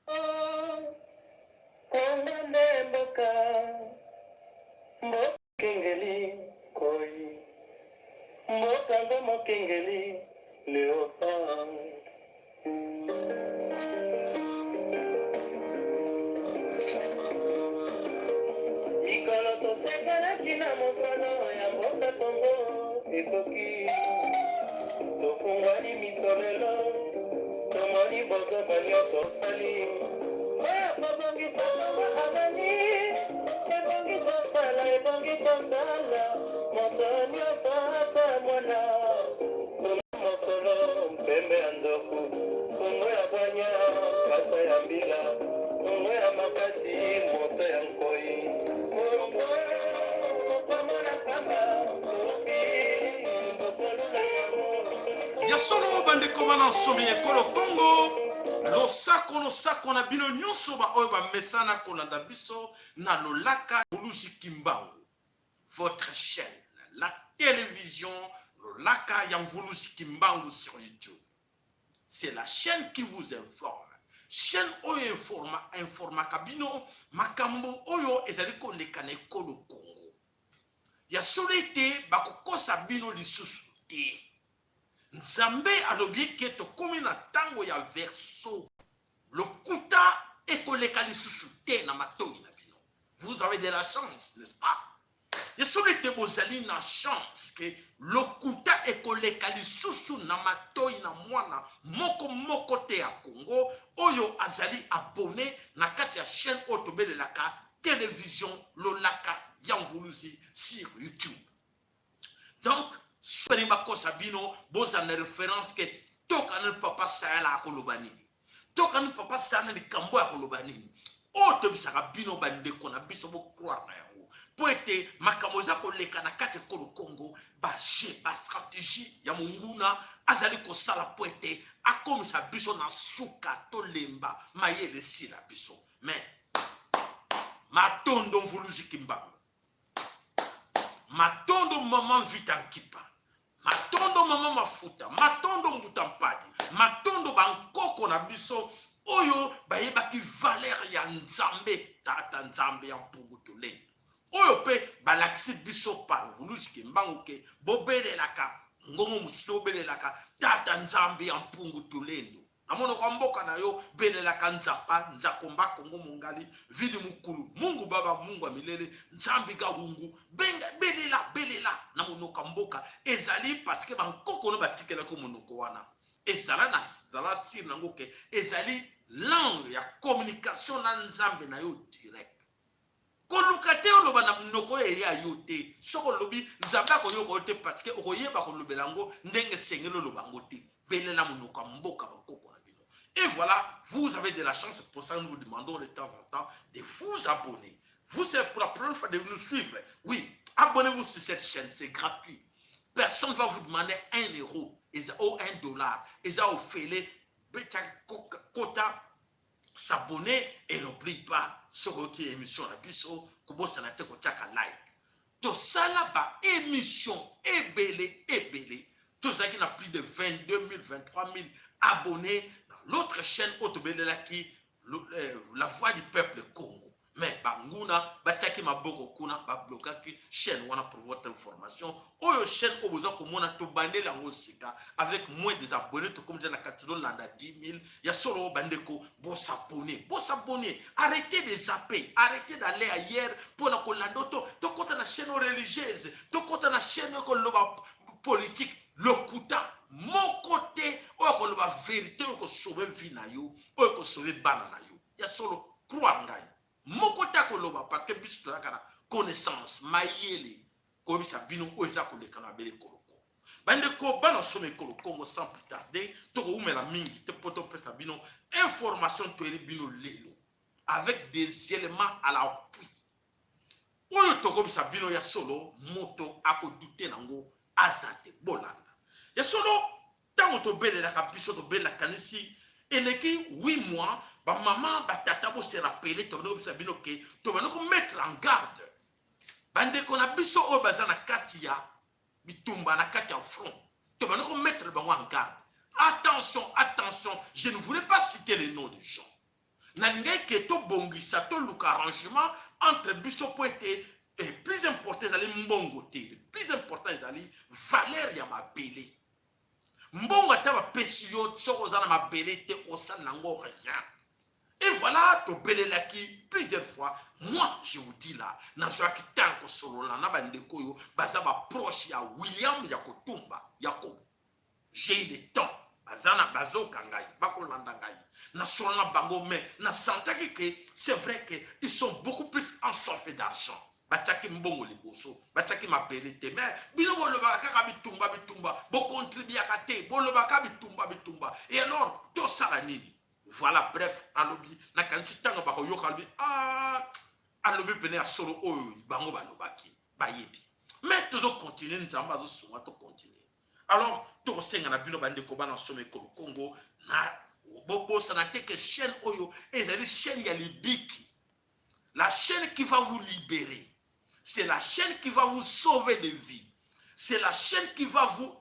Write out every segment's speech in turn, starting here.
Kongo nde mboka mokengeli koi mboka ngo mokengeli leopard. Mikolo tosekelaki na mosolo ya mboka Kongo ekoki, tofungwani miso lelo, tomoni bozoba nyonso osali oyo kobongisa Kongo abani. Ebongi tosala, ebongi tosala, moto nyonso ata mwana mosolo mpembe ya nzoku, Kongo ya bwanya, kasa ya mbila, Kongo ya makasi, moto ya nkoi, Kongo okomona pamba topi bokolula yango. Ya solo bandeko bana nsomi ya ekolo Kongo, losako losako na bino nyonso baoyo bamesana kolanda biso na Lolaka Buluzi Kimbangu, votre chaîne, la télévision Lolaka ya Mvuluzi Kimbangu sur YouTube. C'est la chaîne qui vous informe. Chaîne oyo informa, informaka bino makambo oyo ezali koleka na ekolo Congo. Ya solo ete bakokosa bino lisusu te. Nzambe alobi eke tokomi na ntango ya verso. Lokuta ekoleka lisusu te na matoi na bino. Vous avez de la chance, n'est-ce pas? Ya solo ete bozali na chance ke lokuta ekoleka lisusu na matoi na mwana moko moko te ya Congo oyo azali abonné na kati ya chaîne oyo tobelelaka télévision Lolaka ya Mvuluzi sur YouTube. Donc, soki balingi bakosa bino, bozala na référence ke tokana papa Sayala akoloba nini, tokana papa Sayala likambo ya koloba nini. Oyo tobisaka bino bandeko na biso bocroire na yango, mpo ete makambo eza koleka na kati ekolo Congo, baje bastratégie ya monguna azali kosala mpo ete akomisa biso na suka, tolemba mayele esila biso. Mais matondo Mvuluzi Kimbangu, matondo mama Vita Nkipa, matondo mama Mafuta, matondo Mbuta Mpadi, matondo bankoko na biso oyo bayebaki valeur ya Nzambe tata Nzambe ya Mpungu Tulendo, oyo mpe balakisi biso par Mvuluzi Kimbangu ke bobelelaka ngongo mosusu, bobelelaka tata Nzambe ya Mpungu Tulendo na monoko ya mboka na yo, belelaka nzapa nzakomba Kongo mongali vili mukulu Mungu baba Mungu ya milele Nzambi gahungu benga belela belela na monoko ya mboka. Ezali parce que bankoko no batikelaki monoko wana, ezala na zala sire nango ke ezali langue ya communication na Nzambe na yo direct. Koluka te oloba na monoko oyo eya yo te. Soki olobi, Nzambe akoyoka yo te parce que okoyeba kolobela yango ndenge esengeli oloba yango te. Belela monoko ya mboka bankoko na bino. Et voilà, vous avez de la chance, pour ça nous vous demandons de temps en temps de vous abonner. Vous, c'est pour la première fois de nous suivre. Oui, abonnez-vous sur cette chaîne, c'est gratuit. Personne ne va vous demander 1 euro ou 1 dollar. Et ça, au fêlé, kota s'abonner et n'oublie pas, soki oyoki émission na biso, kobosana te kotiaka like. Tosala ba émission ebele ebele, tozalaki na plus de 22 000, 23 000 abonnés dans l'autre chaîne oyo tobelelaki La Voix du Peuple Congo. Mais banguna batiaki maboko kuna, bablokaki chaîne wana. Pour votre information, oyo chaîne oyo boza komona, tobandeli yango sika avec moins des abonnés, tokomi na kati, tozolanda 10 000. Ya solo bandeko, bosabonner, bosabonner, arrêtez de zapper, arrêtez d'aller ailleurs mpona kolanda to tokɔta na chaîne religieuse, tokɔta na chaîne oyo koloba politique. Lokuta moko te oyo koloba vérité oyo kosauve vie na yo, oyo kosauve bana na yo. Ya solo, croire ngai, moko te akoloba, parce que biso tozalaka na connaissance, mayele koyebisa bino oyo eza koleka na mabele ekolo Kongo. Bandeko bana soma ekolo Kongo, sans plus tarder, tokowumela mingi te mpo topesa bino information toyeli bino lelo avec des éléments à l'appui oyo tokobisa bino. Ya solo, moto akodouter nango aza te. Bolanda. Ya solo, ntango tobelelaka biso, tobelelaka nisi eleki 8 mois. Bamama, batata, bose rappeler, tobandi kobisa bino ke tobandi komettre en garde bandeko na biso oyo baza na kati ya bitumba, na kati ya front. Tobandi komettre bango en garde: attention, attention. Je ne voulais pas citer les noms des gens. Nalingaki ke tobongisa, toluka arrangement entre biso, mpo ete plus important ezali mbongo te, plus important ezali valeur ya mabele. Mbongo ata bapesi yo, soki oza na mabele te, osala nango rien. Et voilà, tobelelaki plusieurs fois. Moi, je vous dis là, nazwaki ntango kosolola na bandeko oyo baza baproche ya William ya Kotumba Yakobo. J'ai eu le temps, baza na bazoka ngai, bakolanda ngai, nasolola na bango, mais nasentaki que c'est vrai que ils sont beaucoup plus assoiffés d'argent. Batiaki mbongo liboso, batiaki mabele te. Mais bino bolobaka kaka bitumba, bitumba, bokontribuaka te, bolobaka bitumba, bitumba. Et alors tosala nini? Voilà, bref, alobi, nakanisi ntango bakoyoka, alobi: ah, alobi pene ya solo oyo bango balobaki, bayebi. Mais tozocontinue, Nzambe azosunga, tocontinue. Alors tokosenga na bino, bandeko bana soma ekolo Kongo, na bobosana te ke chaîne oyo ezali chaîne ya libiki, la chaîne qui va vous libérer, c'est la chaîne qui va vous sauver de vie, c'est la chaîne qui va vous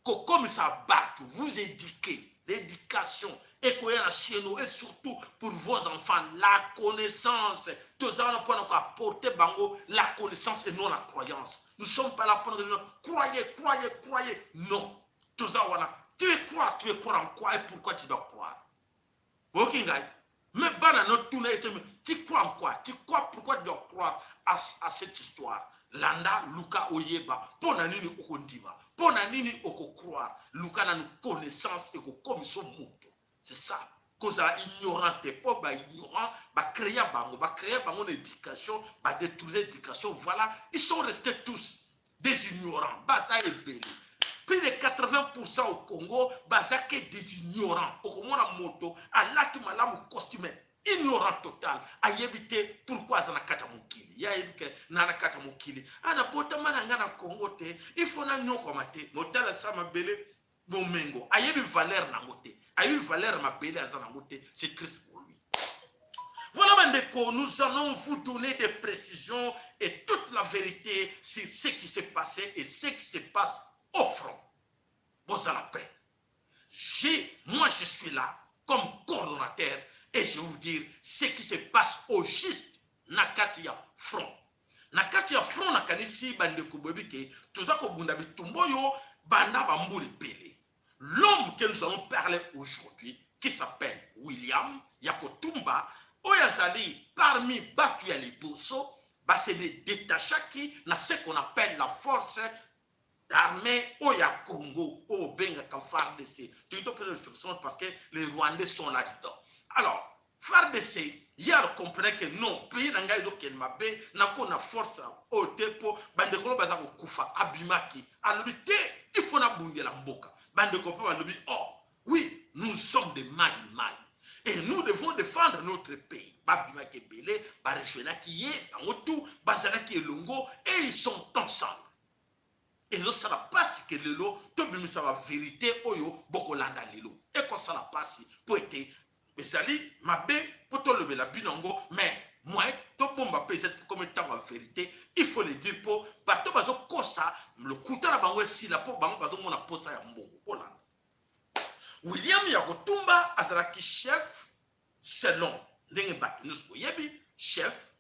kokomisa bato, vous éduquer. L'éducation ekoya na chaîne oyo, et surtout pour vos enfants, la connaissance. Toza wana mpona koapporter bango la connaissance et non la croyance. Nous sommes pas là mpona croyez, croyez, croyez. Non, toza wana, tu veux croire, tu veux croire en quoi et pourquoi tu dois croire? Oyoki ngai? Mais bana no, tuna ete: tu crois en quoi? Tu crois pourquoi? Tu dois croire à cette histoire. Landa, luka oyeba mpo na nini okondima, mpo na nini okocroire. Luka nanu connaissance, ekokomisa moto. C'est ça, kozala ignorant te, mpo baignorant bacréa bango, bacréa bango na éducation, badétruise éducation. Voilà, ils sont restés tous des ignorants. Baza ebele, plus de 80 au Congo baza ke des ignorants. Okomona moto alati malamu, costume, ignorant total, ayebi te pourquoi aza na kati ya mokili. Ye ayebi ke na kati ya mokili, ana botama na ngai na Congo te, il faut nanyokwama te. Motala sa mabele bomengo, ayebi valeur nango te, ayebi valeur mabele aza nango te. C'est triste pour lui. Voilà, bandeko, nous allons vous donner des précisions et toute la vérité sur ce qui s'est passé et ce qui se passe au front. Bozala prêt. Moi, je suis là comme coordonnateur et je vais vous dire ce qui se passe au juste na kati ya front. Na kati ya front, nakanisi bandeko boyebi ke toza kobunda bitumba oyo banda bambula ebele. L'homme que nous allons parler aujourd'hui, qui s'appelle William Yakotumba, oyo azali parmi bato ya liboso base détachaki na ce qu'on appelle la force d'armée oyo ya Congo, oyo obengaka FARDC. Toyi topesa instruction parce que les Rwandais sont là dedans. Alors FARDC, ye acomprendre que non, pays na ngai ezokende mabe, nako na force oyo te, mpo bandeko no baza kokufa. Abimaki, alobi te, il faut nabundela mboka. Bandeko mpe balobi: oh oui, nous sommes des Mai Mai et nous devons défendre notre pays. Babimaki ebele, barejoignaki ye, bango tout bazalaki elongo et ils sont ensemble. Ezosala mpasi ke lelo tobimisa bavérité oyo bokolanda lelo. Ekosala mpasi mpo ete ezali mabe mpo tolobela bino yango, mais moyen tobomba mpe eza. Komi ntango ya vérité, il faut le dire, mpo bato bazokosa lokuta na bango esila, mpo bango bazomona posa ya mbongo. Kolanda William Yakotumba, azalaki chef, selon ndenge bato nyonso boyebi, chef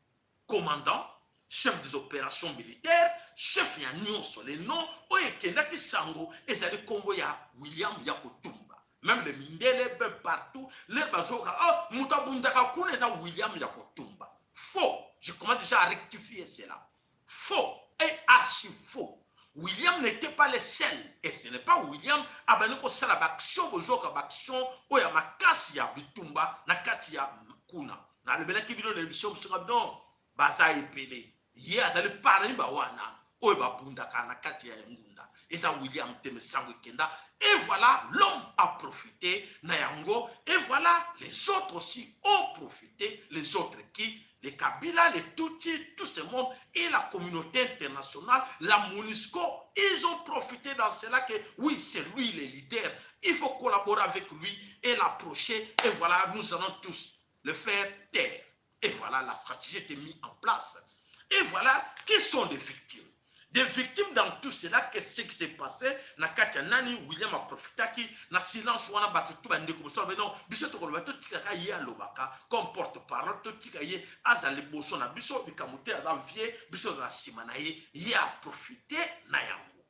commandant, chef des opérations militaires, chef ya nyonso. Le nom oyo ekendaki sango ezali nkombo ya William Yakotumba. Même le mindele mpe partout lere bazoka: oh, moto abundaka kuna eza William Yakotumba. Faux. Je commence déjà à rectifier cela. Faux et archi faux. William n'était pas le seul et ce n'est pas William abandi kosala baaction. Bozoka baaction oyo ya makasi ya bitumba na kati ya kuna, nalobelaki bino na émission mosuka bino, baza ebele. Ye azali parmi bawana oyo babundaka na kati ya ngunda. Eza William te, mesango ekenda. Et voilà, l'homme a profité na yango et voilà, les autres aussi ont profité. Les autres qui? Les Kabila, les Tutsis, tout ce monde et la communauté internationale, la MONUSCO, ils ont profité dans cela que oui, c'est lui le leader. Il faut collaborer avec lui et l'approcher. Et voilà, nous allons tous le faire taire. Et voilà, la stratégie était mise en place. Et voilà, qui sont des victimes? Des victimes dans tout cela. Qu'est-ce qui s'est passé na kati ya nani? William aprofitaki na silence wana. Bato to bandeko mosusu balobi: non, biso tokoloba, totikaka ye alobaka comme porte parole, totika ye aza liboso na biso, likambo te, aza vie, biso na nsima na ye. Ye aprofite na yango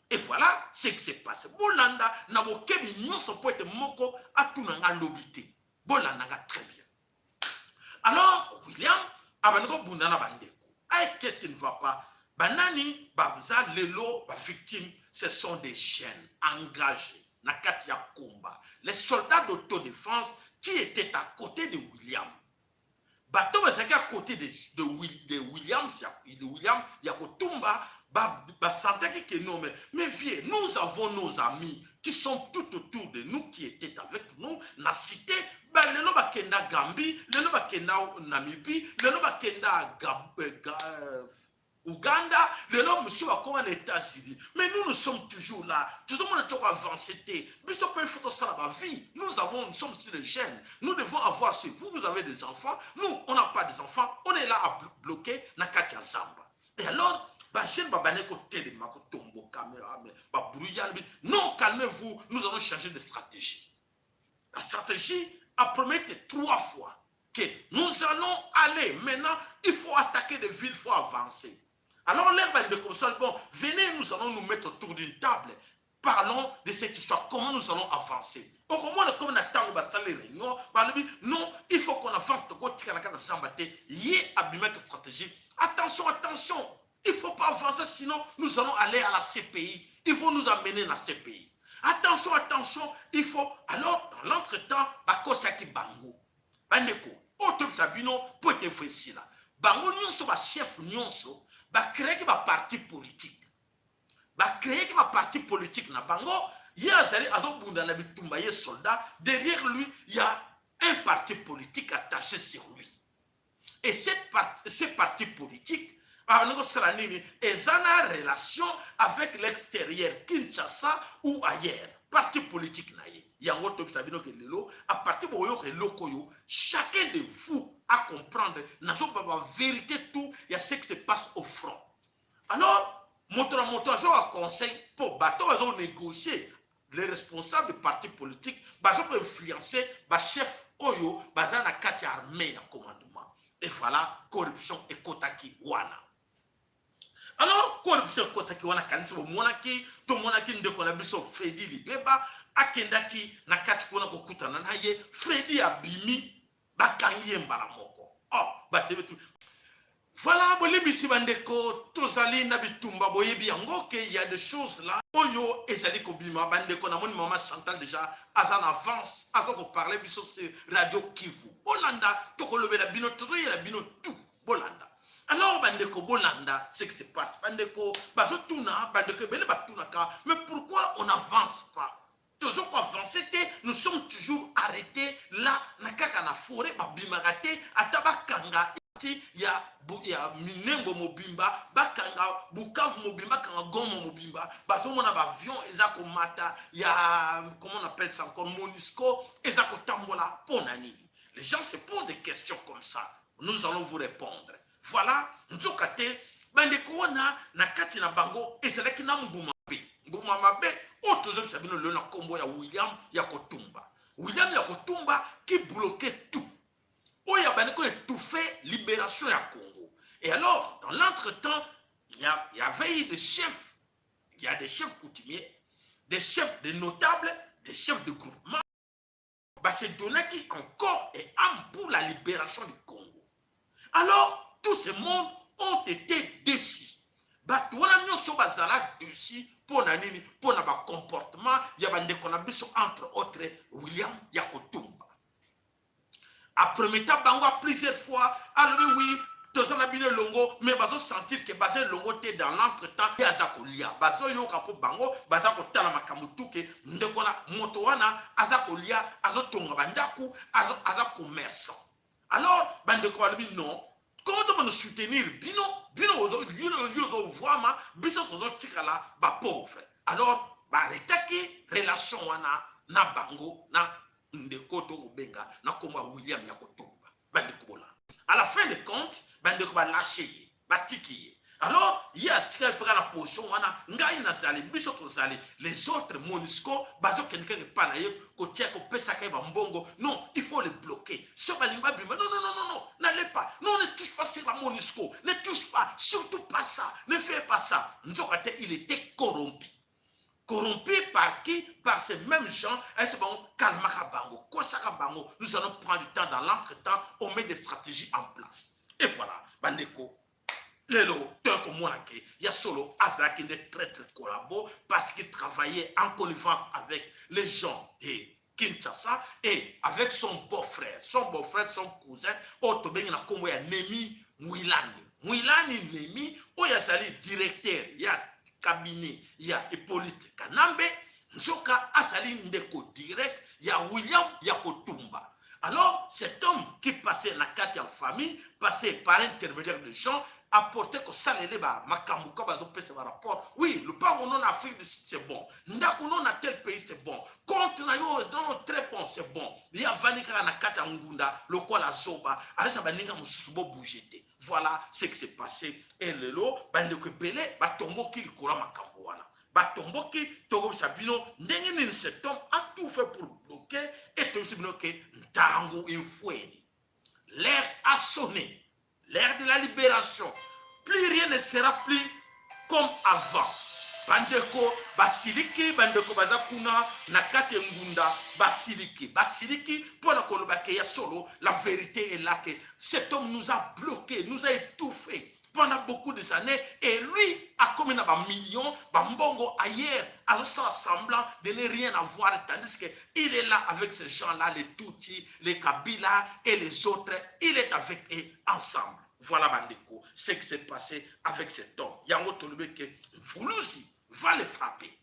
et voilà ce qui s'est passé. Bolanda na bokebi nyonso mpo ete moko atuna nga lobi te. Bolanda nga très bien. Alors William abandi kobunda na bandeko. Ay, qu'est-ce qui ne va pas? Banani baza lelo bavictime? Ce sont des jeunes engagés na kati ya combat, les soldats d'autodéfense qui étaient à côté de William. Bato bazalaki à côté de William ya kotumba basentaki que non, mais vieux, nous avons nos amis qui sont tout autour de nous, qui étaient avec nous na cité. Lelo bakenda Gambie, lelo bakenda Namibie, lelo bakenda Ouganda, lelo monsieur bakoma na États-Unis, mais nous, nous sommes toujours là. Tozomona toko avancer te. Biso mpe il faut tosala bavie. Nous avons nous sommes aussi les jeunes, nous devons avoir, si vous, vous avez des enfants, nous, on n'a pas des enfants, on est là à bloquer na kati ya zamba. Et alors bajeune babandaki kotelema, kotomboka, babrouillard. Non, calmez-vous, nous allons changer de stratégie. La stratégie a promis trois fois que nous allons aller maintenant, il faut attaquer des villes, il faut avancer. Alors l'air de comme ça, bon, venez, nous allons nous mettre autour d'une table, parlons de cette histoire, comment nous allons avancer. Okomona comme na ntango basali réunion, balobi: non, il faut qu'on avance, tokotikala kaka na zamba te. Ye abimaki stratégie: attention, attention, il faut pas avancer, sinon nous allons aller à la CPI, il faut nous amener na CPI. Attention, attention, il faut. Alors dans l'entretemps, bakosaki bango. Bandeko oyo tobisa bino mpo ete fo esila, bango nyonso, bachef nyonso bacréaki baparti politique, bacréaki baparti politique na bango. Ye azali azobunda na bitumba, ye soldat, derrière lui il y a un parti politique attaché sur lui. Et ce parti politique abandi kosala nini? Eza na relation avec l'extérieur, Kinshasa ou ailleurs. Parti politique na ye yango tobisa bino ke lelo, à partir boyoka eloko oyo, chacun de vous à comprendre. Nazoba bavérité tout ya ce qui se passe au front. Alors moto na moto azoka conseil mpo bato bazonégocie, les responsables du parti politique bazokoinfluence bachef oyo baza na kati ya armée ya commandement. Et voilà, corruption ekotaki wana. Alors corruption ekotaki wana. Kanisi bomonaki, tomonaki ndeko na biso Fredi Libeba akendaki na kati kuna kokutana na ye. Fredi abimi, bakangi ye mbala moko. Oh, bato betu, voilà. Bolimbisi bandeko, tozali na bitumba, boyebi yango ke y a des choses là oyo ezali kobima. Bandeko, namoni mama Chantal déjà aza na avance, aza koparle biso sur Radio Kivu. Bolanda, tokolobela bino, tozoyela bino tout. Bolanda. Alors bandeko, bolanda ce qui se passe. Bandeko bazotuna, bandeko ebele batunaka: mais pourquoi on n'avance pas? Tozo koavance te, nous sommes toujours arrêtés là na kaka na forêt. Babimaka te, ata bakanga ti ya Minembwe mobimba, bakanga Bukavu mobimba, bakanga Goma mobimba, bazomona baavion eza komata ya, comment on appelle ça encore, MONUSCO eza kotambola, mpo na nini? Les gens se posent des questions comme ça, nous allons vous répondre. Voilà. Nzoka te, bandeko wana, na kati na bango ezalaki na mbuma mabe, mbuma mabe oyo tozobisa bino lelo na nkombo ya William ya Kotumba. William ya Kotumba qui bloquait tout, oyo abandi koétouffe libération ya Congo. Et alors dans l'entretemps, il y avait eu des chefs, il y a des chefs coutumiers, des chefs, des notables, des chefs de groupement base donnaki encore et âme pour la libération du Congo. Alors tout ce monde ont été déçus. Bato wana nyonso bazala déçus. Mpo na nini? Mpo na bacomportement ya bandeko na biso, entre autres William ya Kotumba. Aprometa bango a plusieurs fois, alobi: oui, toza na bino elongo, mais bazosentir ke baza elongo te. Dans l'entretemps, ye aza kolia, bazoyoka mpo bango baza kotala makambo tuke. Ndeko na moto wana aza kolia, azotonga bandako, aza commerçant. Alors bandeko balobi: non, comment tobana soutenir bino? Bino yo ozovwama, biso tozotikala bapauvre. Alors baretaki relation wana na bango na ndeko tokobenga na nkombo ya William ya Kotumba. Bandeko, bolanda. À la fin de compte, bandeko balâche ye, batiki ye. Alors ye atikali mpe kaka na position wana, ngai nazali, biso tozali, les autres Monusco bazokende kaka epai na ye kotia, kopesaka ye bambongo. Non, il faut le bloquer. So balingi babima, non, non, non, non, non, n'allez pas, non, ne touche pas sur la Monusco, ne touche pas, surtout pas ça, ne fais pas ça. Nzoka te, il était corrompu. Corrompu par qui? Par ces mêmes gens. Est-ce bon? Kalmaka bango, kosaka bango. Nous allons prendre du temps. Dans l'entretemps, on met des stratégies en place. Et voilà, bandeko, lelo tokomona ke ya solo azalaki nde traître, collabo, parce qu'il travaillait en connivence avec les gens de Kinshasa et avec son beau-frère, son beau-frère, son cousin oyo tobengi na nkombo ya Nemi Mwilani. Mwilani Nemi oyo azali directeur ya cabinet ya Hippolyte Kanambe, nzoka azali ndeko direct ya William ya Kotumba. Alors cet homme qui passait na kati ya famille, passait par intermédiaire de gens, apporter, kosalele bamakambo ka bazopesa barapport: oui, lopango no na Afrique du Sud, c'est bon, ndako no na tel pays, c'est bon, compte na yo, non, très bon, c'est bon. Ye avandi kaka na kati ya ngunda lokola zoba, azesa baninga mosusu bobouge te. Voilà ce qui s'est passé. Et lelo bandeko ebele batomboki likolo ya makambo wana, batomboki. Tokobisa bino ndenge nini cet homme a tout fait pour bloquer. Et toyebisi bino ke ntango infweni, l'heure a sonné, l'heure de la libération. Plus rien ne sera plus comme avant. Bandeko basiliki, bandeko baza kuna na kati ya ngunda basiliki, basiliki mpo na koloba ke ya solo, la vérité est là, que cet homme nous a bloqué, nous a étouffé pendant beaucoup des années, et lui akomi na bamillion, bambongo ailleurs, azosala semblant de ne rien avoir, tandis que il est là avec ces gens-là, les Tutsi, les Kabila et les autres. Il est avec eux ensemble. Voilà bandeko, ce qui s'est passé avec cet homme. Yango tolobi ke Mvuluzi va le frapper.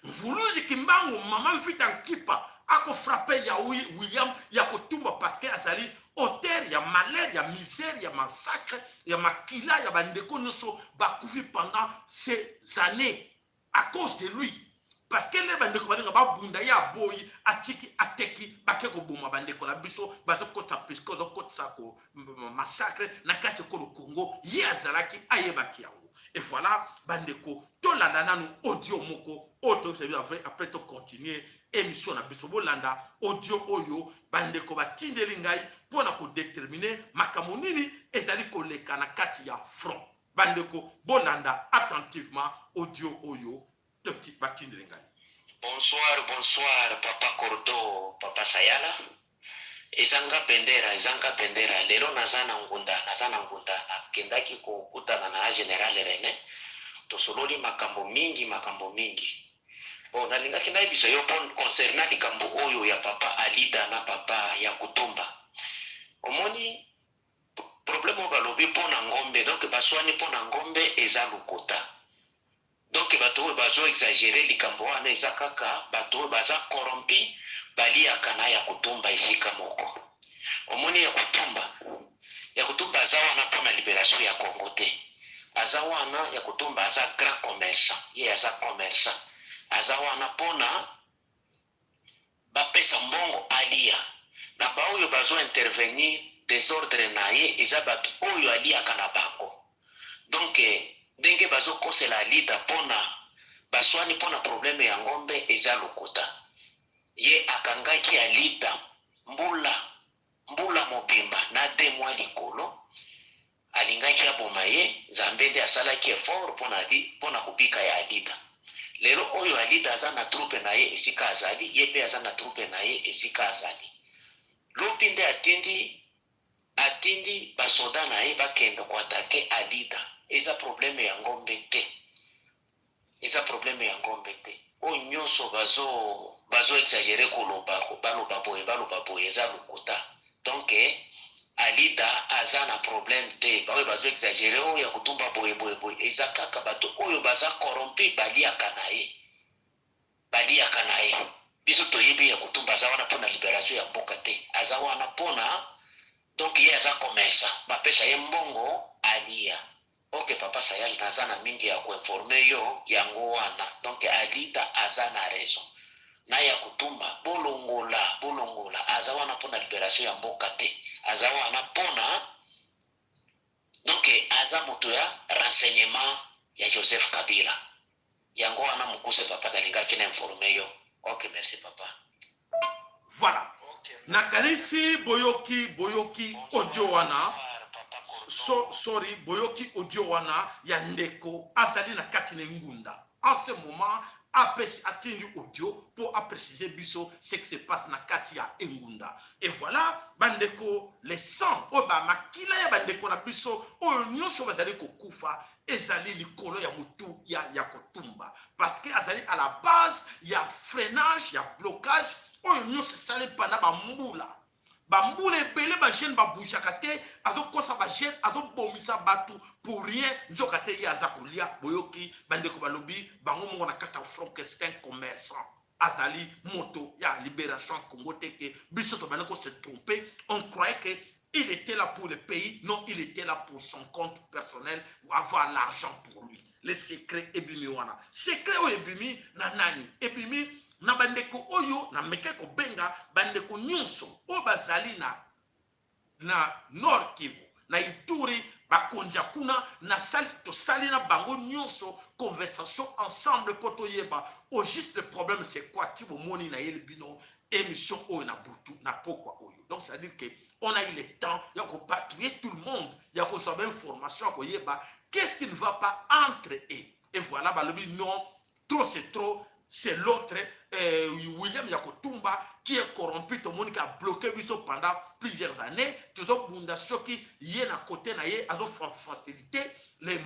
Mvuluzi Kimbangu, mama Vita Nkipa, akofrappe ya William ya Kotumba, parce que azali auteur ya malheur, ya misère, ya massacre, ya makila ya bandeko nyonso bakufi pendant ces années à cause de lui, parce que nde bandeko balinga babunda, ye aboyi, atiki, ateki, bake koboma bandeko na biso, bazokotisa puisque azokotisa ko massacre na kati ekolo Congo. Ye azalaki, ayebaki yango. Et voilà bandeko, tolanda nanu audio moko oyo toyebisa bino, après tocontinue émission na biso. Bolanda audio oyo bandeko batindeli ngai mpo na kodéterminer makambo nini ezali koleka na kati ya front. Bandeko, bolanda attentivement audio oyo batindeli ngai. Bonsoir, bonsoir, papa Cordo, papa Sayala. Ezanga bendera, ezanga bendera. Lelo naza na ngunda, naza na ngunda. Nakendaki kokutana na général René. Tosololi makambo mingi, makambo mingi. Bon, nalingaki nayebisa yo mpo concernant likambo oyo ya papa Alida na papa ya Kutumba. Omoni problème oyo balobi mpo na ngombe, donc baswani mpo na ngombe, eza lokota. Donc bato oyo bazo exagérer likambo wana eza kaka bato oyo baza corrompu, baliaka na ya Kotumba esika moko. Omoni ya Kotumba, ya Kotumba aza wana mpona libération ya Congo te. Aza wana, ya Kotumba aza grand commerçant, ye aza commerçant, aza wana mpona bapesa mbongo alia. Na baoyo bazo intervenir désordre na ye eza bato oyo aliaka na bango. Donc ndenge bazokosela Alida mpona baswani mpona problème ya ngombe eza lokuta. Ye akangaki Alida mbula mbula mobimba na 2 mois likolo, alingaki aboma ye. Nzambe nde asalaki effort mpona kobika ya Alida. Lelo oyo Alida aza na troupe na ye esika azali, ye mpe aza na troupe na ye esika azali. Lobi nde atindi basoda na ye bakende koattaquer Alida. Eza problème ya ngombe te, eza problème ya ngombe te. Oyo nyonso bazo exagérer koloba, baloba boye, baloba boye, eza lokuta. Donc Alida aza na problème te. Baoyo bazo exagérer oyo ya Kotumba boye boye boye eza kaka bato oyo baza corrompu, baliaka na ye, baliaka na ye. Biso toyebi ya Kotumba aza wana mpona libération ya mboka te. Aza wana mpona, donc ye aza commerçant, bapesa ye mbongo alia. Ok papa Sayal, naza na mingi ya koinformer yo, yango wana. Donc Alida aza na raison na ya Kotumba. Bolongola, bolongola, aza wana mpona libération ya mboka te, aza wana mpona Donc aza moto ya renseignement ya Joseph Kabila. Yango wana mokuse papa, nalingaki na informe yo. Ok, merci papa. Voilà, nakanisi boyoki audio wana. So, sorry, boyoki audio wana ya ndeko azali na kati na ngunda. En ce moment apesi, atindi audio mpo aprécise biso ce qui se passe na kati ya engunda. Et voilà, bandeko, le sang oyo, bamakila ya bandeko na biso oyo nyonso bazali kokufa ezali likolo ya motu ya Kotumba, parce que azali à la base ya freinage, ya blocage oyo nyonso esali mpanda bambula, bambula ebele. Bajeune babougeaka te, azokosa bajeune, azobomisa bato pour rien, nzoka te ye aza kolia. Boyoki bandeko balobi bango moko na kati ya front que c'est un commerçant, azali moto ya libération Congo te, ke biso tobandi kose tromper. On croyait que il était là pour le pays. Non, il était là pour son compte personnel, avoir l'argent pour lui. Le secret ebimi wana. Secret oyo ebimi na nani? Ebimi na bandeko oyo nameke kobenga bandeko nyonso oyo bazali na Nord Kivu, na Ituri, bakonzi ya kuna. Nasali, tosali na bango nyonso conversation ensemble mpo toyeba au juste le problème c'est quoi. Ti bomoni nayeli bino émission oyo na butu na pokwa oyo. Donc c'est à dire que on a eu le temps ya kopatrouiller tout le monde, ya kozwa bainformation, ya koyeba qu'est-ce qui ne va pas entre eux. Et voilà, balobi non, trop c'est trop. C'est l'autre William Yakotumba qui est corrompu. Tomoni ka bloqué biso pendant plusieurs années. Tozobunda soki ye na côté na ye azofacilité les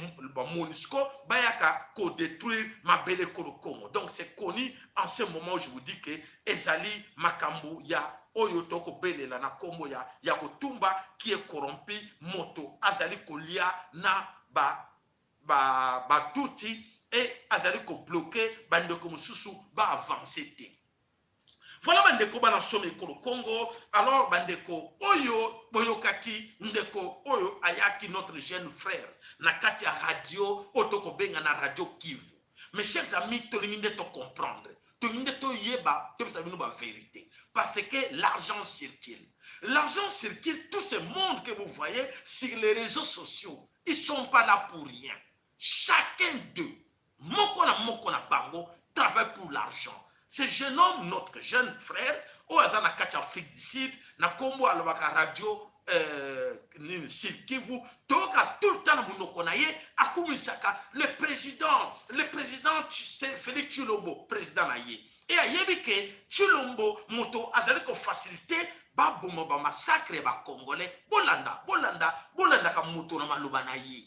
Monusco bayaka kodétruire mabele kolo Congo. Donc c'est connu. En ce moment, je vous dis que ezali makambo ya oyo tokobelela na nkombo ya Kotumba qui est corrompu, moto azali kolia na Batutsi ba e azali kobloquer bandeko mosusu baavance te. Voilà, bandeko bana somi ekolo Congo. Alors bandeko oyo boyokaki ndeko oyo ayaki, notre jeune frère, na kati ya radio oyo tokobenga na Radio Kivu. Mes chers amis, tolingi nde tocomprendre, tolingi nde toyeba, topesa bino bavérité, parce que l'argent circule, l'argent circule. Tout ce monde que vous voyez sur les réseaux sociaux, ils sont pas là pour rien. Chacun d'eux, moko na moko na bango, travaille pour l'argent. Ce jeune homme, notre jeune frère oyo aza na kati ya Afrique du Sud, na nkombo alobaka radio nini, Sud Kivu, toyoka tout le temps na monoko na ye akumisaka le président, le président Félix Tshilombo, président na ye. E ayebi ke Tshilombo moto azali kofaciliter baboma, bamassacre ya bacongolais. Bolanda, bolanda, bolandaka moto na maloba na ye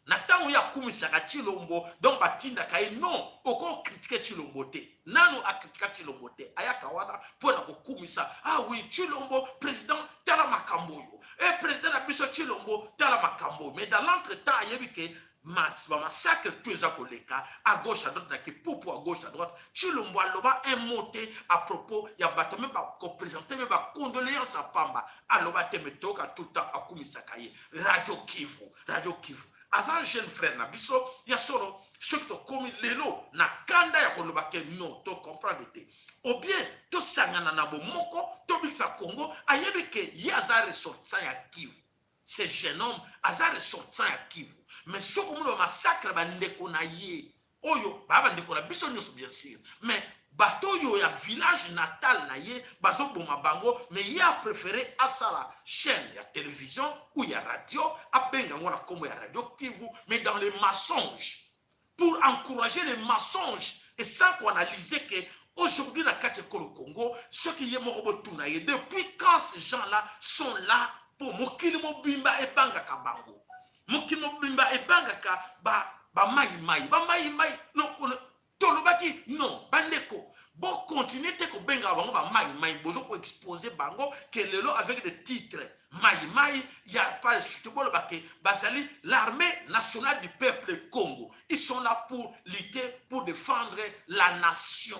na ntango ye akumisaka Tshilombo. Donc batindaka ye non, okocritiquer Tshilombo te. Nanu acritiqua Tshilombo te. Ayaka wana mpo na kokumisa: "Ah oui, Tshilombo président, tala makambo oyo e président na biso Tshilombo, tala makambo oyo." Mais dans l'entretemps ayebi ke bamassacre tout eza koleka à gauche, à droite, na Kipupu, à gauche, à droite. Tshilombo aloba un mot te à propos ya bato, me bakoprésente me bacondoléance apamba, aloba te. Me toyoka tout le temps akumisaka ye Radio Kivu, Radio Kivu. Aza jeune frère na biso ya solo. Soki tokomi lelo na kanda ya koloba ke non, tocomprendre te, ou bien tosangana na bomoko, tobikisa Congo. Ayebi ke ye aza ressortissant ya Kivu. Ce jeune homme aza ressortissant ya Kivu, mais soki omoni bamassacre bandeko na ye oyo baya, bandeko na biso nyonso bien sûr, mais bato oyo ya village natal na ye bazoboma bango, mais ye apréféré asala chaîne ya télévision ou ya radio, abenga yango na nkombo ya Radio Kivu, mais dans les mensonges, pour encourager les mensonges et sans koanalyser que aujourd'hui na kati ekolo Congo, soki ye moko botuna ye depuis quand ces gens là sont là, mpo mokili mobimba ebangaka bango, mokili mobimba ebangaka bamaimai, bamaimai. Tolobaki non, bandeko, bocontinue te kobengaka bango bamaimai. Bozo koexpose bango ke lelo avec des titres maimai ya pas surtout. Boloba ke bazali l'armée nationale du peuple Congo. Ils sont là pour lutter, pour défendre la nation.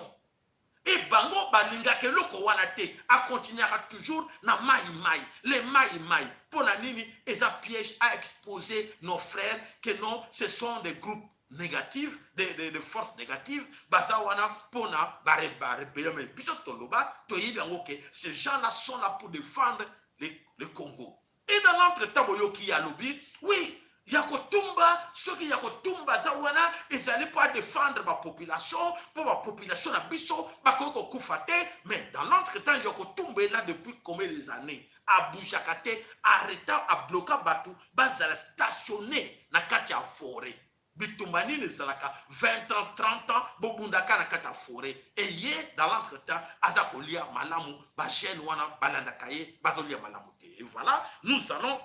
E bango balingaka eloko wana te. Akontinuaka toujours na mai mai, les mai mai. Mpo na nini? Eza piège à exposer nos frères que non, ce sont des groupes négatifs, des forces négatives baza wana mpona barébellion. Mais biso toloba, toyebi yango ke ces gens là sont là pour défendre le Congo. Et dans l'entretemps, boyoki alobi oui. Ya kotumba, soki ya kotumba aza wana, ezali mpo adéfendre bapopulation, mpo bapopulation na biso bakoki kokufa te. Mais dans l'entretemps, ya kotumba ela depuis combien des années abougeaka te, arrêta, abloka bato bazala stationné na kati ya forêt. Bitumba nini ezalaka 20 ans, 30 ans, bobundaka na kati ya forêt? Eye dans l'entretemps aza kolia malamu, bajeune wana balandaka ye bazolia malamu te. Et voilà, nous allons,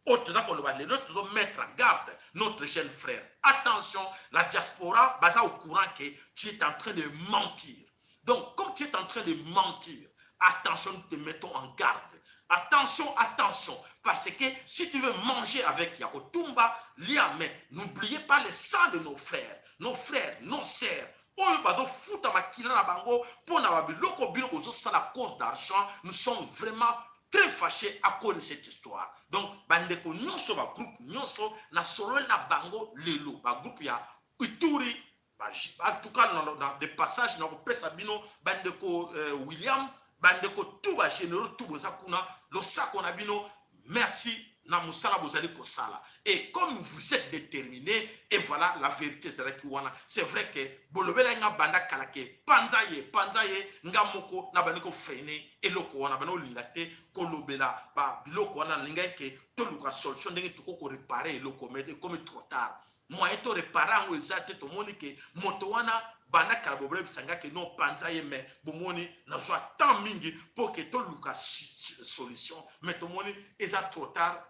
oyo toza koloba lelo, tozomettre en garde notre jeune frère. Attention, la diaspora baza au courant que tu es en train de mentir. Donc, comme tu es en train de mentir, attention, nous te mettons en garde. Attention, attention, parce que si tu veux manger avec Yakotumba, lia, mais n'oubliez pas le sang de nos frères, nos frères, nos sœurs oyo bazofuta makila na bango mpo na babiloko bino bozosala, cause d'argent. Nous sommes vraiment très fâchés à cause de cette histoire. Donc bandeko nyonso, bagroupe nyonso nasololi na bango lelo, bagroupe ya Ituri en tout cas, na de passage na kopesa bino, bandeko William, bandeko tout, bagénéraux tout boza kuna, losako na bino, merci na mosala bozali kosala. Et comme vous êtes déterminé, et voilà, la vérité ezalaki wana. C'est vrai que bolobelaki nga banda kala ke panza ye, panza ye. Nga moko na bandi kofreiner eloko wana, bandi kolinga te kolobela babiloko wana. Nalingaki ke toluka solution ndenge tokoki koréparer eloko, mais ekomi trop tard, moyen toréparer yango eza te. Tomoni ke moto wana banda kala bobolebisa ke non, panza ye, mais bomoni nazwa temps mingi mpo ke toluka solution, mais tomoni eza trop tard.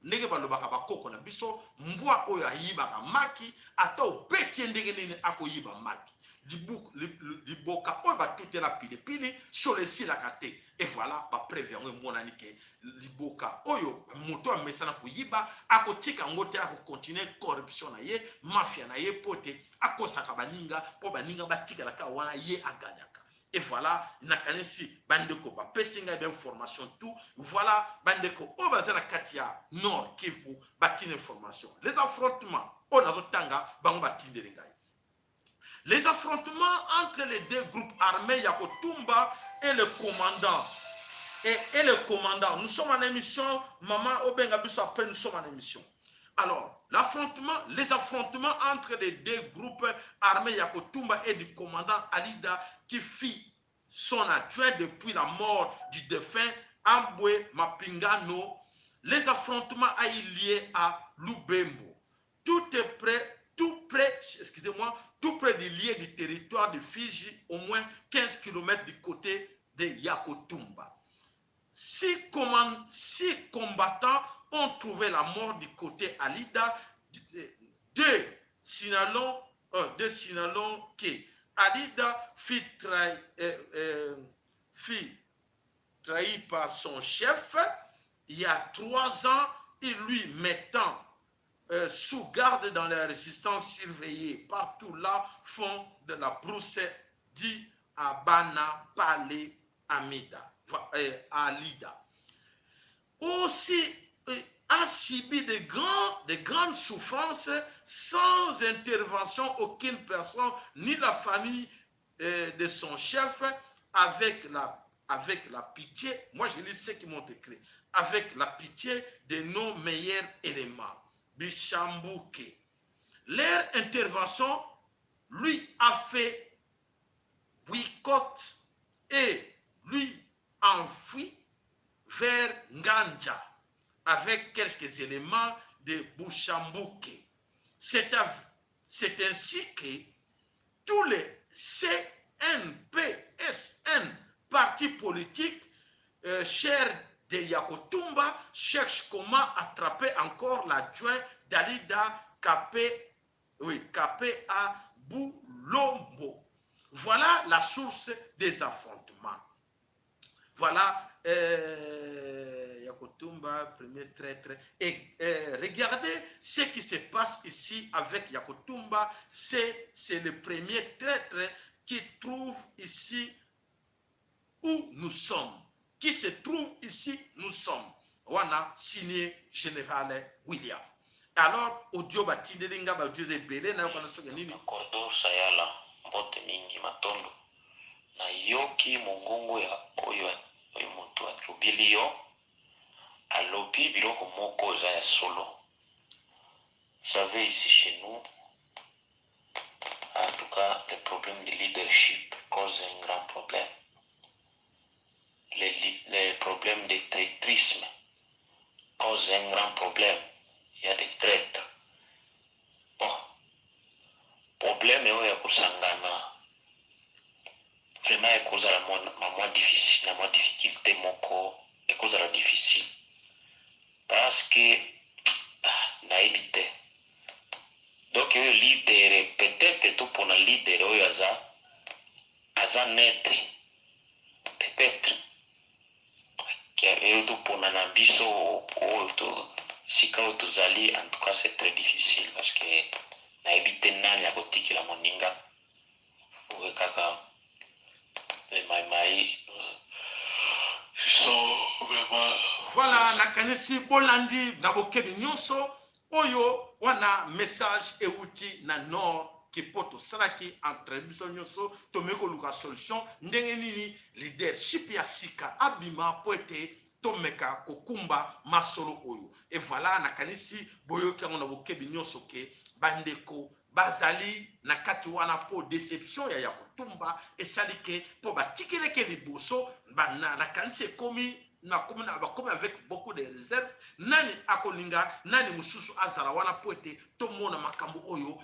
Ndenge balobaka bakoko na biso, mbwa oyo ayibaka maki, ata obeti ye ndenge nini, akoyiba maki. Liboka oyo batutela pilipili, solo esilaka te. Et voilà, bapreuve yango emonani ke liboka oyo moto amesana koyiba akotika yango te, akocontinuer corruption na ye, mafia na ye, mpo te akosaka baninga mpo baninga batikalaka wana, ye aganyaka. Et voilà, nakanisi bandeko bapesi ngai bainformation tout. Voilà, bandeko oyo baza na kati ya Nord Kivu batina information. Les affrontements oyo nazotanga, bango batindeli ngai, les affrontements entre les deux groupes armés, Yakotumba et le commandant, et le commandant. Nous sommes en émission, maman obenga biso après, nous sommes en émission. Alors, l'affrontement, les affrontements entre les deux groupes armés, Yakotumba et du commandant Alida, qui fit son adjoint depuis la mort du défunt Ambwe Mapingano, les affrontements a eu lieu à Lubembo. Tout est prêt, tout près, excusez-moi, tout près du lieu du territoire de Fizi, au moins 15 km du côté de Yakotumba. Six combattants ont trouvé la mort du côté Alida. Deux signalons que Alida fut trahi par son chef il y a 3 ans et lui mettant sous garde dans la résistance surveillée partout là fond de la brousse, dit Abana Pale Amida, Alida. Aussi a subi de grandes souffrances sans intervention aucune personne, ni la famille de son chef, avec la pitié, moi je lis ce qui m'ont écrit, avec la pitié de nos meilleurs éléments, Bichambuke. Leur intervention lui a fait boycott et lui enfui vers Nganja avec quelques éléments de Bouchambuke. C'est ainsi que tous les CNPSN, partis politiques chers de Yakotumba, cherchent comment attraper encore l'adjoint d'Alida Kapé, oui, Kapé à Boulombo. Voilà la source des affrontements. Voilà, Yakotumba, premier traître. Et regardez ce qui se passe ici avec Yakotumba. C'est le premier traître qui trouve ici où nous sommes. Qui se trouve ici, nous sommes. Wana signé Général William. Alors, audio batindeli nga, ba audio ebele na yokana soki nini. Kordo Sayala, mbote mingi, matondo. Nayoki mongongo ya oyo oyo moto alobeli yo, alobi biloko moko eza ya solo. Savez, ici chez nous, en tout cas, le problème de leadership cause un grand problème. Les problèmes de traîtrisme causent un grand problème. Il y a des traîtres. Bon, problème oyo ya kosangana vraiment ekozala mwa difficile, na mwa difficulté moko ekozala difficile parce que, ah, nayebi te. Donc oyo leader, peut-être topona leader oyo aza neutre, peut-être oyo topona na biso oyo to sika oyo tozali. En tout cas, c'est très difficile parce que nayebi te nani akotikela moninga oyo kaka maimai sont vraiment. Voilà, nakanisi bolandi na bokebi nyonso oyo wana message euti na Nord Kivu. Tosalaki entre biso nyonso, tomeki koluka solution ndenge nini leadership ya sika abima mpo ete tomeka kokumba masolo oyo. Et voilà, nakanisi boyoki yango na bokebi nyonso ke bandeko bazali na kati wana mpo déception ya kotumba esali ke mpo batikeleke liboso. Nakanisi ekomi nakomi bakomi avec beaucoup de réserve. Nani akolinga nani mosusu azala wana mpo ete tomona makambo oyo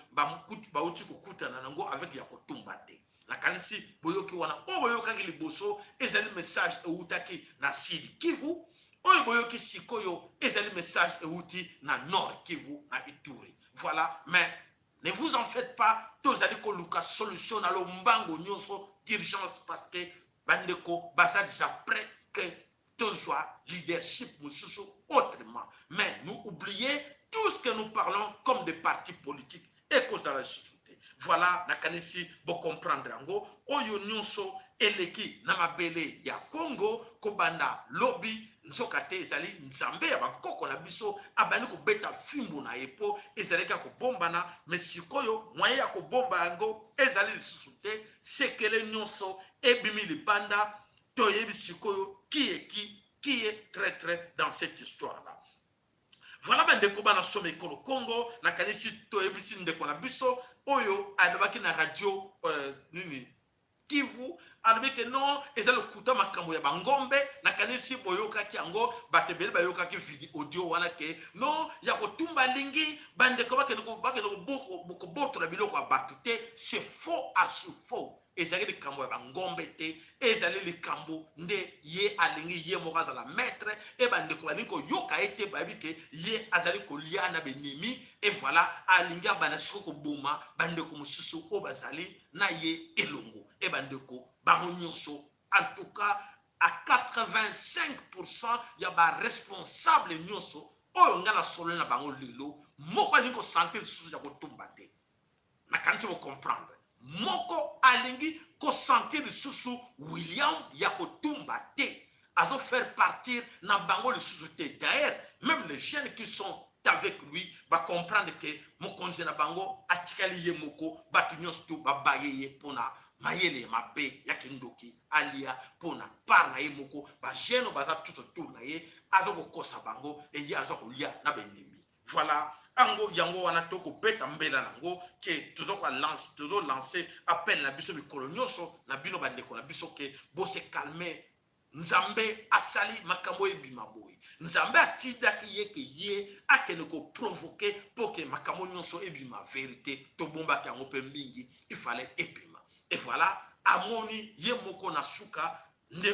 bauti kokutana nango avec ya kotumba te? Nakanisi boyoki wana. Oyo boyokaki liboso ezali message eutaki na Sud Kivu. Oyo boyoki sikoyo ezali message euti na Nord Kivu, na Ituri. Voilà, mais ne vous en faites pas, tozali koluka solution na lombango nyonso d'urgence parce que bandeko baza déjà prêt que tozwa leadership mosusu autrement. Mais nous oubliez tout ce que nous parlons comme des partis politiques, ekozala lisusu te. Voilà, nakanisi bocomprendre yango. Oyo nyonso eleki na mabele ya Congo kobanda lobi, nzoka te ezali Nzambe ya bankoko na biso abandi kobeta fimbu na ye mpo ezalaki ya kobombana. Mais sikoyo moyen ya kobomba yango ezali lisusu te. Sekele nyonso ebimi libanda. Toyebi sikoyo qui est qui, qui est traître dans cette histoire là. Voilà, bandeko bana soma ekolo Congo, nakanisi toyebisi ndeko na biso oyo alobaki na radio nini Kivu, alobi ke non, eza lokuta, makambo ya bangombe. Nakanisi boyokaki yango, bato ebele bayokaki video audio wana ke non, ya kotumba alingi bandeko bakende kobotola biloko ya bato te. C'est faux, archi faux. Ezali likambo ya bangombe te, ezali likambo nde ye alingi ye moko azala maître e bandeko balingi koyoka ye te. Bayebi ke ye azali kolia na benemi. Et voilà, alingi abanda sikoyo koboma bandeko mosusu oyo bazali na ye elongo. E bandeko bango nyonso, en tout cas à 85% ya baresponsable nyonso oyo ngai nasolo na bango lelo, moko alingi kosentir lisusu ya kotumba te. Nakanisi bocomprendre. Moko alingi kosentir lisusu William ya kotumba te, azofaire partir na bango lisusu te. D'ailleurs, même les jeunes qui sont avec lui bacomprendre ke mokonzi na bango atikali ye moko. Bato nyonso to babaye ye mpona mayele ya mabe ya kindoki alia mpona part na ye moko. Bajeune baza tout autour na ye, aza kokosa bango, eye aza kolia na baennemi. Voilà, ango yango wana tokobeta mbela nango ke tozolance appel na biso mikolo nyonso na bino bandeko na biso ke bose calme. Nzambe asali makambo ebima boye. Nzambe atindaki ye ke ye akende koprovoquer mpo ke makambo nyonso ebima. Vérité tobombaki yango mpe mingi, ifale ebima. Et voilà, amoni ye moko na suka nde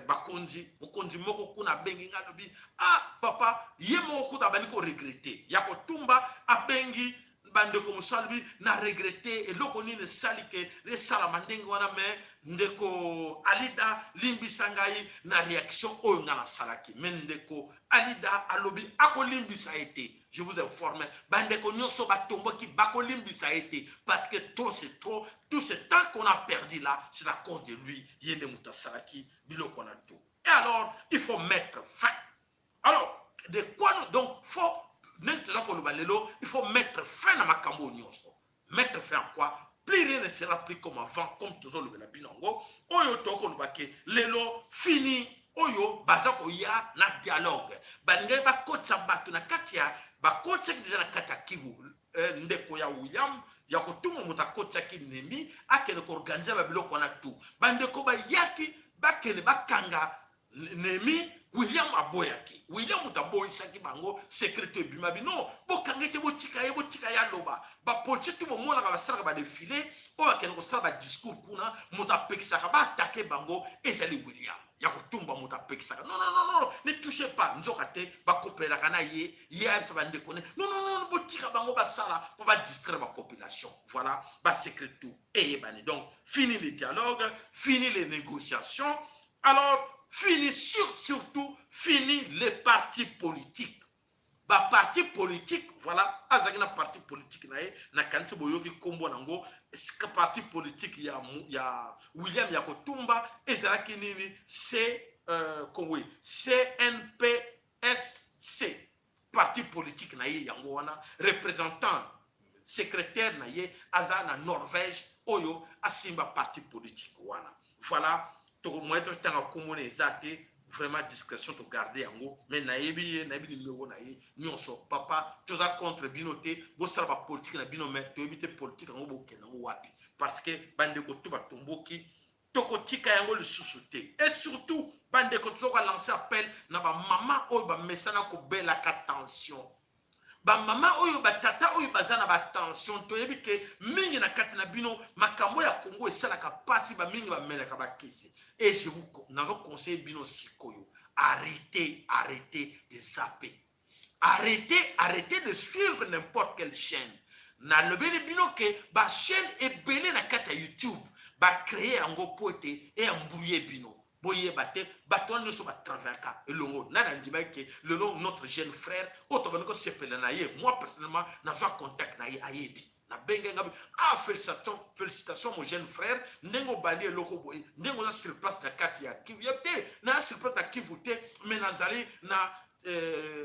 bakonzi, mokonzi moko kuna abengi nga, alobi: "Ah papa." Ye moko kuta abandi koregretter ya kotumba. Abengi bandeko mosusu, alobi: "Na regretter eloko nini esali ke esalama ndenge wana. Mais ndeko Alida, limbisa ngai na réaction oyo ngai nasalaki." Mais ndeko Alida alobi akolimbisa ye te. Je vous informe, bandeko nyonso batomboki bakolimbisa ye te parce que trop, c'est trop. Tout ce temps qu'on a perdu là, c'est à cause de lui. Ye nde moto asalaki biloko wana to. Et alors il faut mettre fin. Alors de quoi nous, donc faut ndenge toza koloba lelo, il faut mettre fin na makambo nyonso. Mettre fin en quoi? Plus rien ne sera plus comme avant. Comme tozolobela bino yango oyo, tokoloba ke lelo fini. Oyo baza koya na dialogue, balingaki bakotisa bato na kati ya, bakotisaki déjà na kati ya Kivu. ndeko ya William ya kotuma, moto akotiaki Nemi akende koorganiser babiloko wana. Tu bandeko bayaki, bakende bakanga Nemi. William aboyaki. William moto aboyisaki bango. Secret to ebima bino, bokanga ete botika ye, botika ye aloba. Bapolitike tu bomonaka basalaka badéfilé oyo, bakende kosala badiscours kuna, moto apekisaka baattaquer bango ezali William ya kotumba. Moto apekisaka: "Non, non, non, non, ne touchez pas." Nzoka te, bakopelaka na ye. Ye ayebisa bandeko ne: "Non, non, non, botika bango basala mpo badistraire bapopulation." Voilà, basecret tout eyebani. Donc fini le dialogue, fini les négociations. Alors fini surtout fini les partis politiques, baparti politique. Voilà, azalaki na parti politique na ye. Nakanisi boyoki nkombo nango. Parti politique ya William ya kotumba ezalaki nini? C oui, CNPSC. Parti politique na ye yango wana. Représentant secrétaire na ye aza na Norvège, oyo asimba parti politique wana. Voilà, moye totanga nkombo na eza te, vraiment discrétion togarder yango. Mais nayebi ye, nayebi nimero na ye nyonso. Papa, toza contre bino te, bosala bapolitike na bino, mais toyebi te politike yango bokende yango wapi, parce que bandeko to batomboki, tokotika yango lisusu te. Et surtout bandeko, tozoka lancer appel na bamama oyo bamesana kobelaka tension, bamama oyo, batata oyo baza na batension. Toyebi ke mingi na kati na bino, makambo ya Kongo esalaka mpasi, bamingi bamelaka bakisi. Et je vous nazoconseille bino sikoyo: arrêtez, arrêtez de zapper, arrêtez, arrêtez de suivre n'importe quelle chaîne. Nalobeli bino ke bachaîne ebele na kati ya YouTube bacréer yango mpo ete eyambrouye bino, boyeba te. Bato wana nyonso batravaillaka elongo. Nani andimaki ke lelo notre jeune frère oyo tobandi kosepela na ye? Moi personnellement nazwa contact na ye, ayebi, nabenge ngabi: "Ah, félicitation, félicitation mon jeune frère, ndenge obandi eloko boye, ndenge oza sur place na kati ya Kivu." Ye te, naya sur place na Kivu te, mais nazali na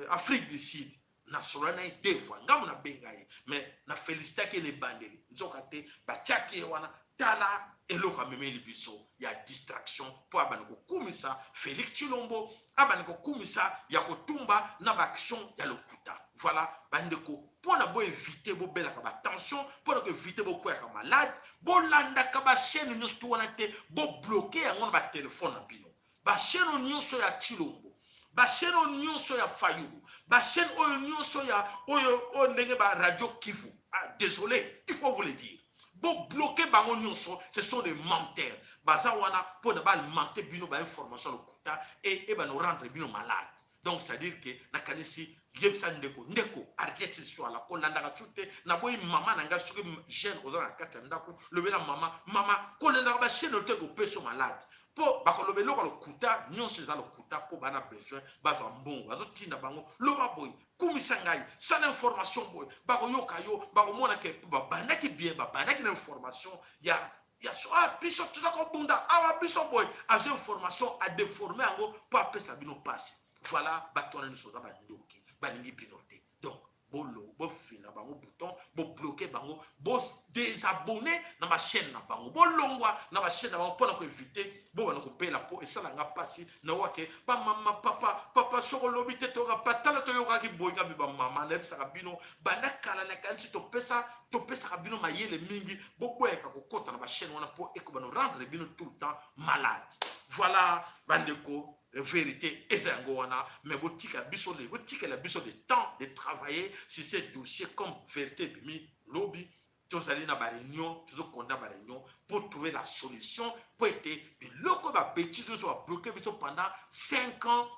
Afrique du Sud. Nasolola na ye deux fois, ngambo nabenga ye, mais nafélicitaki ye na ebandeli. Nzoka te, batiaki ye wana. Tala eloko amemeli biso ya distraction, mpo abanda kokumisa Félix Tshilombo, abanda kokumisa ya kotumba na baaction ya lokuta. Voilà bandeko, mpo na boéviter bobelaka batension, mpo na koéviter bokweyaka malade, bolandaka bachaîne nyonso to wana te. Bobloquer yango na batelefone na bino, bachaîne nyonso ya Tshilombo, bachaîne oyo nyonso ya Fayulu, bachaîne oyo nyonso ya oyo ndenge baradio Kivu. Ah, désolé, il faut vous le dire, bobloquer bango nyonso. Ce sont des menteurs. Baza wana mpona baalimenter bino bainformation lokuta e ebana rendre bino malade. Donc c'est à dire que nakanisi yebisa ndeko, ndeko, arrête ce soir la, kolandaka su te. Naboyi mama na ngai, soki jeune oza na kati ya ndako, lobela mama: "Mama, kolandaka bachaîne te, kopesa malade, mpo bakoloba eloko ya lokuta." Nyonso eza lokuta, mpo bana besoin bazwa mbongo, bazotinda bango: "Loba boye, kumisa ngai, sala information boye." Bakoyoka yo, bakomona ke babandaki bien, babandaki na information ya so: "Ah, biso toza kobunda awa, biso boye." Azwa information, adéformer yango mpo apesa bino mpasi. Voilà, bato wana nyonso oza bandoki, balingi bino te. Donc bolo bofina bango bouton, bobloquer bango, bodésabonner na bachaîne na bango, bolongwa na bachaîne na bango mpona koéviter bobanda kobela, mpo esalanga mpasi na wake. Bamama, papa, papa, soki olobi te, toyoka patala, toyokaki boye. Kambi bamama, nayebisaka bino banda kala, nakanisi topesa, topesaka bino mayele mingi. Boboyaka kokɔta na bachaîne wana, mpo ekobana rendre bino tout le temps malade. Voilà bandeko, vérité eza yango wana. Mais botika biso, botikela biso le temps de travailler sur ce dossier. Comme vérité ebimi lobi, tozali na baréunion, tozokonda baréunion pour trouver la solution, mpo ete biloko babêtises nyonso babloquer biso pendant 5 ans,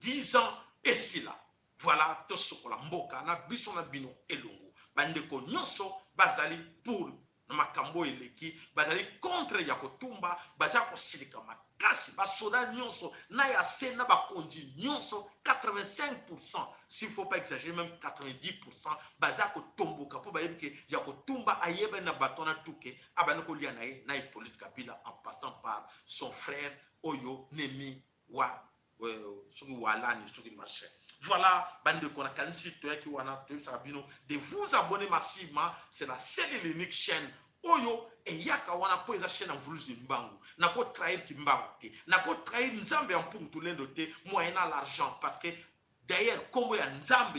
10 ans esila. Voilà, tosokola mboka na biso na bino elongo. Bandeko nyonso bazali pour na makambo oyo eleki, bazali contre ya kotumba, baza kosilika makasi. Basoda nyonso na ya se na bakonzi nyonso, 85, s'il faut pas exagérer, même 90, baza kotomboka, mpo bayebi ke ya kotumba ayebani na bato wana tuke abandi kolia na ye na Hippolyte Kabila, en passant par son frère oyo Nemi wa soki walani, soki machin. Voilà bandeko, nakanisi toyaki wana toyebisaka bino de vous abonner massivement. C'est la seule et l'unique chaîne oyo eyaka wana, mpo eza chaîne ya Mvuluzi Mbangu. Nakotrahir Kimbangu te, nakotrahir Nzambe ya Mpungu Tulendo te moyennant l'argent, parce que d'ailleurs nkombo ya Nzambe.